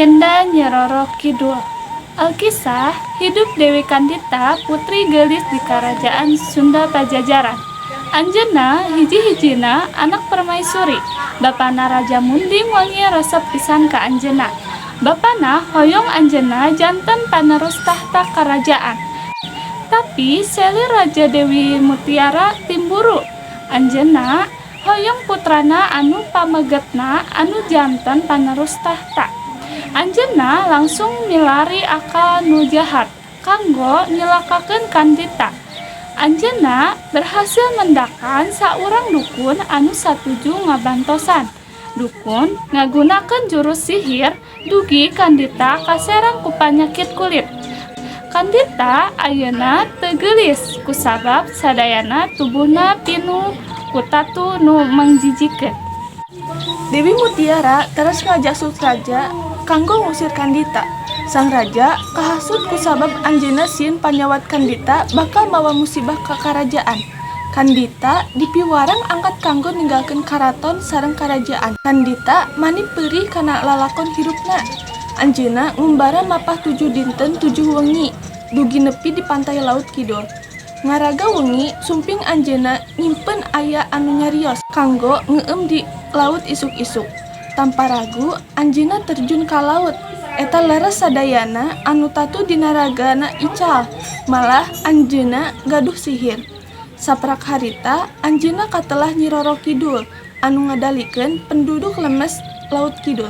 Legenda Nyi Roro Kidul. Alkisah hidup Dewi Kandita, putri geulis di Kerajaan Sunda Pajajaran. Anjeunna hiji-hijina anak permaisuri. Bapana, Raja Munding Wangi, resep pisan ka anjeunna. Bapana hoyong anjeunna janten panerus tahta kerajaan. Tapi selir Raja, Dewi Mutiara, timburu. Anjeunna hoyong putrana anu pamegetna anu janten panerus tahta. Anjeunna langsung milari akal nu jahat kanggo nyilakakeun Kandita. Anjeunna berhasil mendakan saurang dukun anu satuju ngabantosan. Dukun ngagunakeun jurus sihir dugi Kandita kaserang ku panyakit kulit. Kandita ayeuna teu geulis kusabab sadayana tubuhna pinuh ku tatu nu mengjijikeun. Dewi Mutiara terus ngajasut raja kanggo ngusir Kandita. Sang raja kahasut kusabab anjeunna sieun panyawat Kandita bakal mawa musibah ka karajaan. Kandita dipiwarang angkat kanggo ninggalkeun karaton sareng karajaan. Kandita mani peurih kana lalakon hirupna. Anjeunna ngumbara mapah 7 dinten 7 wengi dugi nepi di pantai Laut Kidul. Ngaraga wengi sumping anjeunna ngimpen aya anu nyarios kanggo ngeueum di laut isuk-isuk. Tanpa ragu anjeunna terjun ka laut. Eta leres sadayana anu tatu dina ragana ical, malah anjeunna gaduh sihir. Saprak harita anjeunna katelah Nyi Roro Kidul anu ngadalikeun penduduk lemes Laut Kidul.